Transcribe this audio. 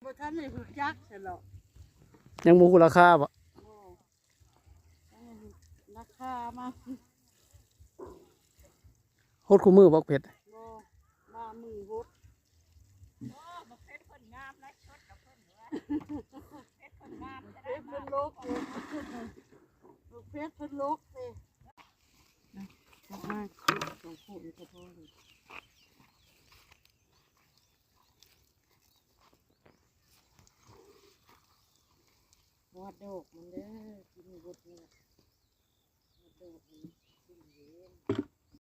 ບໍ່ທັນໄດ້ຮູ້ຈັກຊັ້ນດອກ ຍັງບໍ່ຮູ້ລາຄາບໍ່? ບໍ່ ຍັງບໍ່ຮູ້ລາຄາມັນ. ຫົດຄູ່ມື້ບໍ່ບັກເຜັດ? ບໍ່ ບາງມື້ຫົດ. ໂອ້ ບັກເຜັດເພິ່ນງາມຫຼາຍ ສົດກັບເພິ່ນວ່າ ເຜັດເພິ່ນງາມ ເຜັດເພິ່ນລົກ ບັກເຜັດເພິ່ນລົກເດ້. ຈັບມາສອງໂຄກນີ້ກໍພໍແລ້ວ ຮອດດອກມັນເດີ.